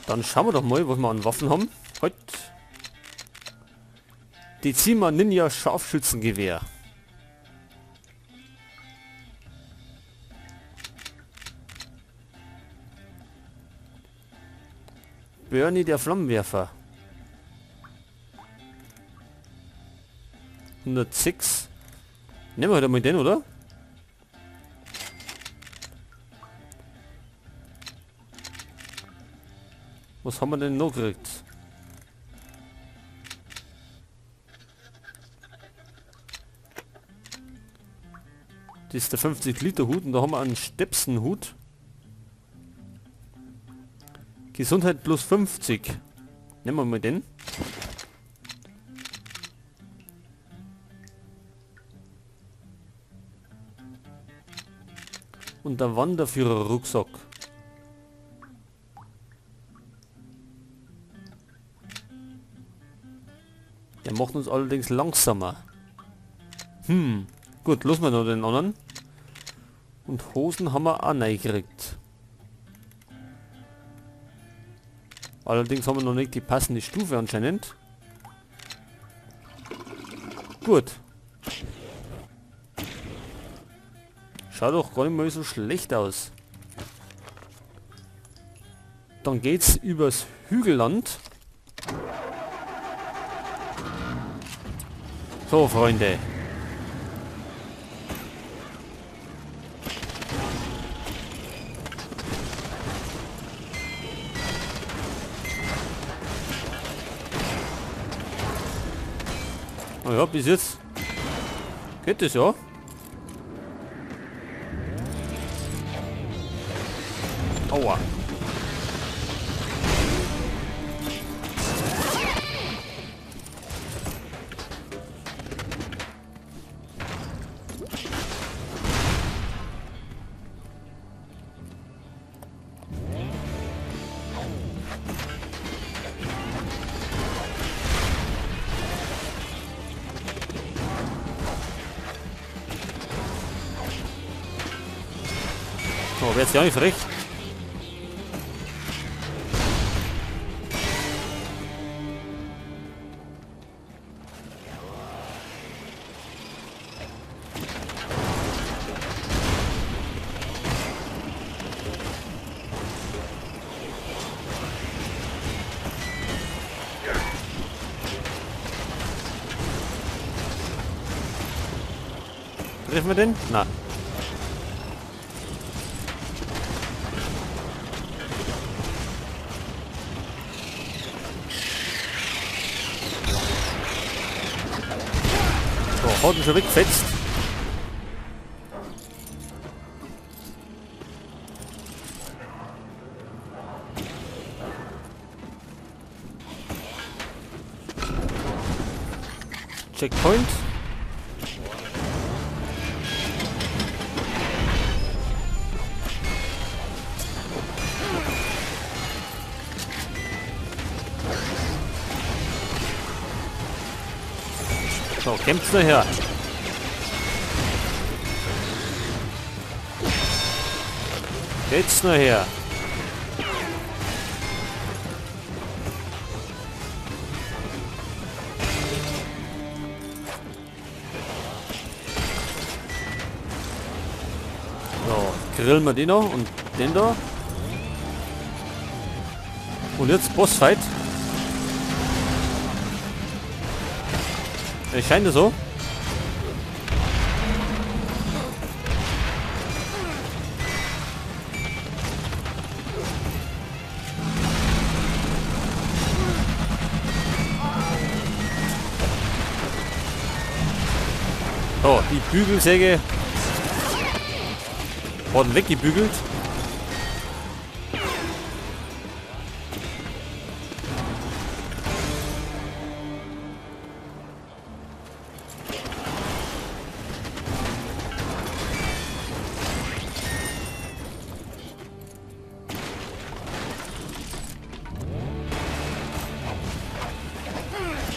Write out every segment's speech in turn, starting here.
Dann schauen wir doch mal, was wir an Waffen haben. Heute. Decima Ninja Scharfschützengewehr. Bernie der Flammenwerfer. 106. Nehmen wir heute mal den, oder? Was haben wir denn noch gekriegt? Das ist der 50 Liter Hut und da haben wir einen Stepsenhut. Gesundheit plus 50. Nehmen wir mal den. Und der Wanderführer-Rucksack. Der macht uns allerdings langsamer. Gut, los mal noch den anderen. Und Hosen haben wir auch reingekriegt. Allerdings haben wir noch nicht die passende Stufe anscheinend. Gut. Schaut doch gar nicht mal so schlecht aus. Dann geht's übers Hügelland. So, Freunde. Naja, bis jetzt geht es ja. Aua. So, wird's ja nicht frech. Treffen wir den? Na. So, hat ihn schon weggefetzt. Checkpoint. So, kämpft's nur her. Geht's nur her. So, grillen wir den noch und den da. Und jetzt Bossfight. Es scheint so. So, die Bügelsäge worden weggebügelt.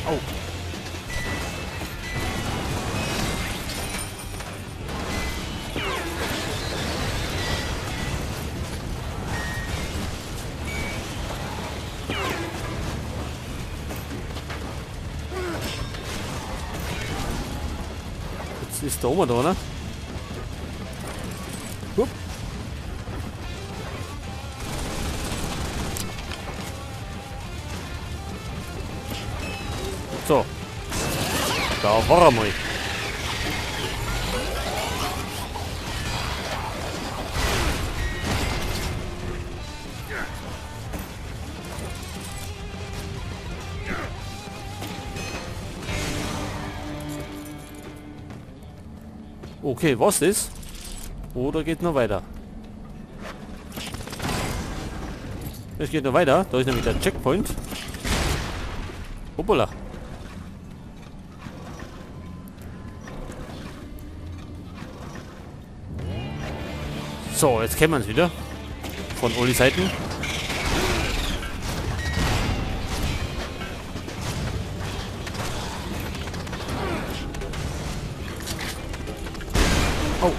Au. ist da oben da, ne? Hup. So. Da war er mal. Okay, was ist? Oder geht noch weiter? Es geht noch weiter. Da ist nämlich der Checkpoint. Hoppala. So, jetzt kennen wir es wieder. Von allen Seiten. Oh.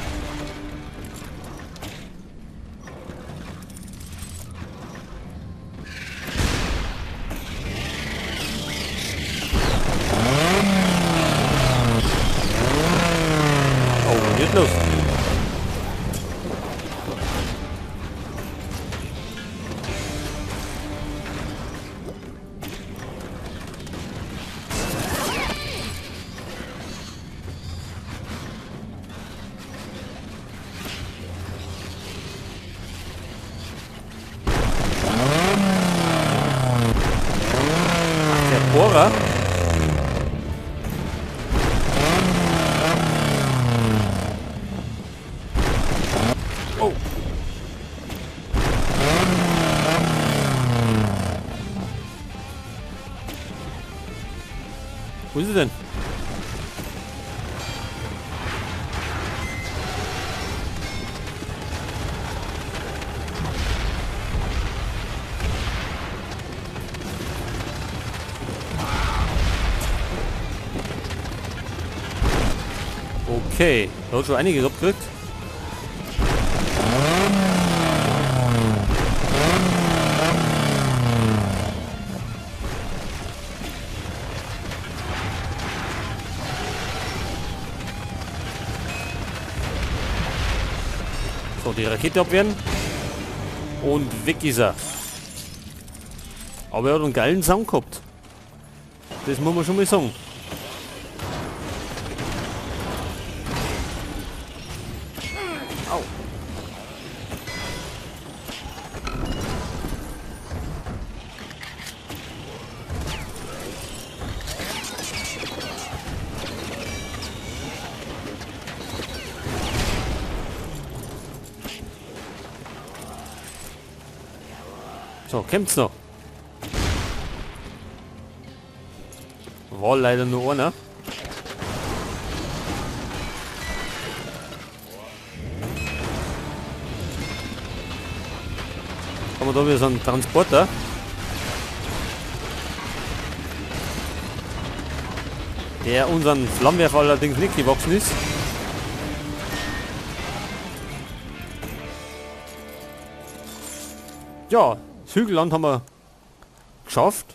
Oh, geht los. Bohrer. Oh. Wo ist sie denn? Okay, da hat schon einiges abgekriegt. So, die Rakete abwehren. Und weg ist er. Aber er hat einen geilen Sound gehabt. Das muss man schon mal sagen. Au. So, kämpft's noch. War leider nur einer. Haben wir da wieder so einen Transporter. Der unseren Flammenwerfer allerdings nicht gewachsen ist. Ja, das Hügelland haben wir geschafft.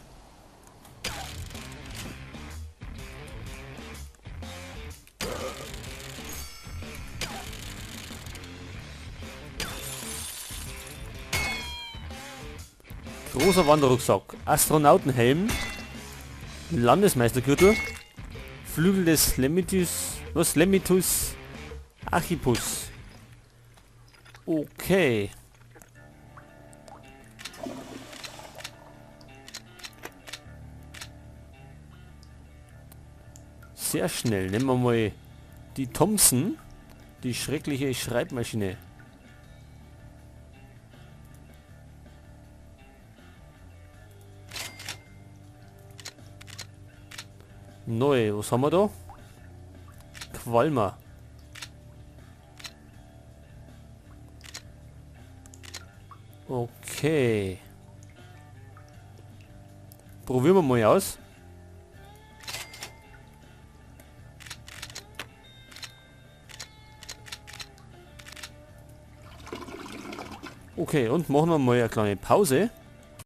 Großer Wanderrucksack, Astronautenhelm, Landesmeistergürtel, Flügel des Lemitus, was Lemitus Archipus. Okay. Sehr schnell. Nehmen wir mal die Thompson, die schreckliche Schreibmaschine. Neu, was haben wir da? Qualmer. Okay. Probieren wir mal aus. Okay, und machen wir mal eine kleine Pause.